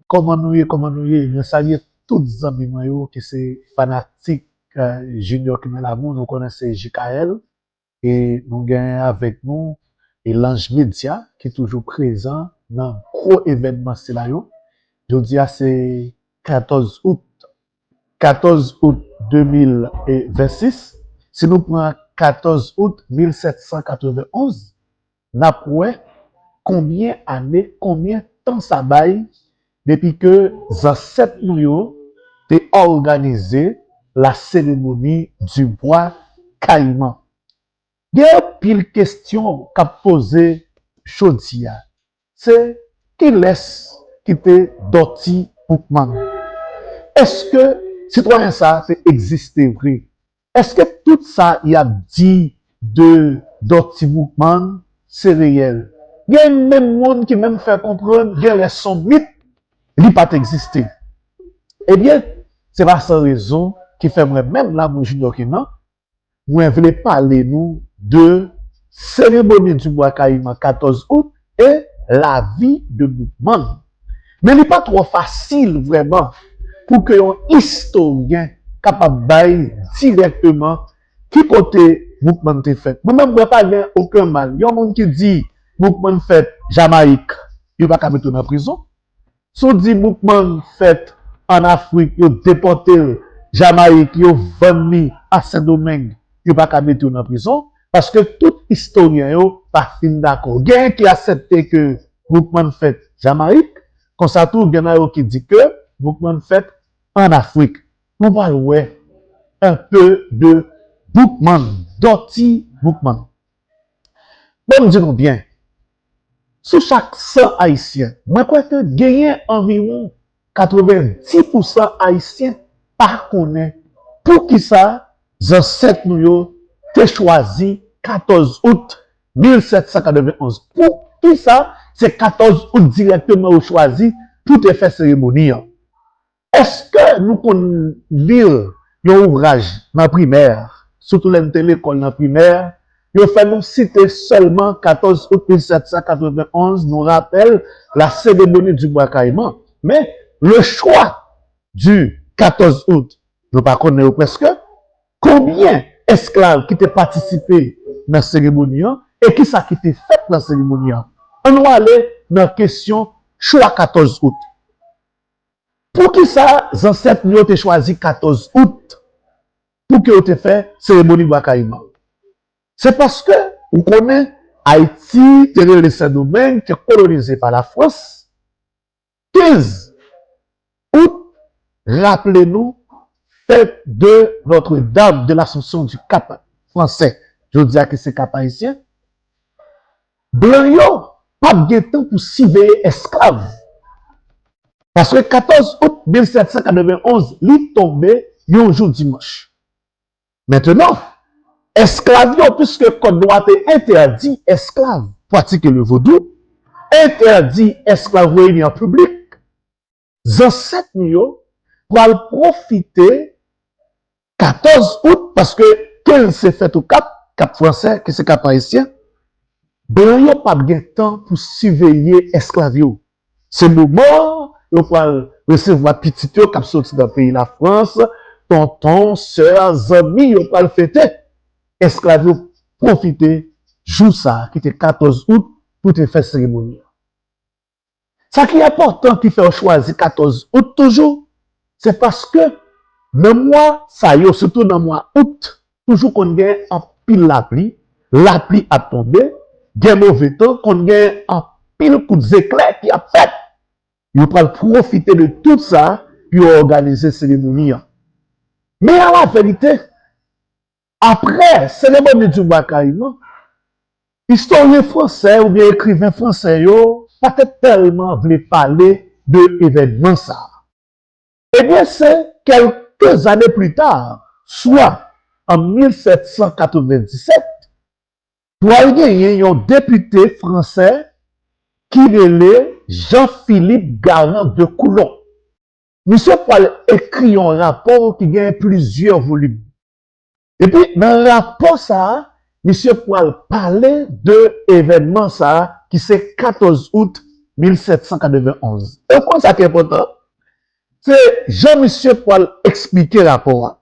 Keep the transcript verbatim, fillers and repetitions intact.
Kòman nou ye? Kòman nou ye? Mwen salye tout zanmi mwen yo ki se fanatik eh, Junior Kimel Amour. Nou konnen se J K L. E nou genyen avèk nou e Lanj Media ki toujou prezan nan gwo evènman sila yo. Jodi a se katòz out, katòz out de mil vennsis. Si nou pran katòz out mil sèt san katrevenonz, n ap wè konbyen ane, konbyen tan sa bay depi ke zansèt nou yo te òganize la cérémonie du bois caïman. Gen anpil kesyon k ap poze jodi a. Se kilès ki te Dòti Boukmann? Èske sitwayen sa a te egziste vre? Èske tout sa y ap di de Dòti Boukmann se reyèl? Gen menm moun ki menm fè konprann gen lè s on mit, li pa t egziste. Ebyen, se pa san rezon ki fè mwen menm la, mwen Junior Kimel, mwen vle pale nou de seremoni du bois caïman katòz out e lavi de Boukmann. Men li pa twò fasil vrèman pou ke yon istoryen kapab bay dirèkteman ki kote Boukmann te fèt. Mwen menm, mwen pa gen okenn mal. Yon moun ki di Boukmann fèt Jamayik, yo pa ka mete w nan prizon. Si w di Boukmann fèt ann Afrik, yo depòte l Jamayik, yo vann li a Sendomeng, yo pa ka mete w nan prizon, paske tout istoryen yo pa fin dakò. Genyen ki aksepte ke Boukmann fèt Jamayik, konsa tou, gen nan yo ki di ke Boukmann fèt ann Afrik. Nou pral wè un peu de Boukmann, Dòti Boukmann. Bon, m di nou byen, sou chak san Ayisyen, mwen kwè ke genyen anviwon katrevenndis pousan Ayisyen pa konnen poukisa zansèt nou yo te chwazi katòz out mil sèt san katrevenonz. Poukisa se katòz out dirèkteman yo chwazi pou te fè seremoni an? Èske nou konn li yon ouvraj nan primè, sitou lè n te lekòl nan primè, yo fè nou site sèlman katòz out mil sèt san katrevenonz, nou rapèl la cérémonie du bois caïman. Men, le choix du katòz out, nou pa konnen yo prèske. Konbyen esklav ki te patisipe nan seremoni an e kisa ki te fèt nan seremoni an? Ann nou ale nan kesyon chwa katòz out. Poukisa zansèt nou yo te chwazi katòz out pou ke yo te fè seremoni bwa kayiman? Se paske, ou konnen, Ayiti te rele Sendomeng, te kolonize pa Lafrans. Kenz out raple nou fèt de Notre-Dame de l'Assomption du Cap Français, jodi a ki se Kap Ayisyen. Blan yo p ap gen tan pou siveye esklav. Paske katòz out mil sèt san katrevenonz, li tonbe yon jou dimanch. Mentenan, esklav yo, piske kòd lwa te entèdi esklav pratike le vodou, entèdi esklav reyini an piblik, zansèt nou yo pral pwofite katòz out, paske kenz se fèt Okap, Kap Fransè, ki se Kap Ayisyen, blan yo p ap gen tan pou siveye esklav yo. Se moman yo pral resevwa pitit yo k ap soti nan peyi Lafrans, tonton, sè, zanmi yo pral fete. Esklav yo pwofite jou sa a ki te katòz out pou te fè seremoni an. Sa ki enpòtan ki fè yo chwazi katòz out toujou, se paske nan mwa sa yo, sitou nan mwa out, toujou konn gen anpil lapli, lapli ap tonbe, gen move tan, konn gen anpil kout zeklè ki ap fèt. Yo pral pwofite de tout sa pou yo òganize seremoni an. Men a la verite, apre seremoni di bwa kayiman, istoryen fransè oubyen ekriven fransè yo pa te tèlman vle pale de evènman sa a. Ebyen, se kèlke zane pli ta, swa an mil sèt san katrevenndisèt, pral genyen yon depite fransè ki rele Jean-Philippe Garand de Coulon. Misye pral ekri yon rapò ki gen plizyè volim. Epi, nan rapò sa a, misye pral pale de evènman sa a ki se katòz out mil sèt san katrevenonz. E w konn sa ki enpòtan? Se jan misye pral eksplike rapò a.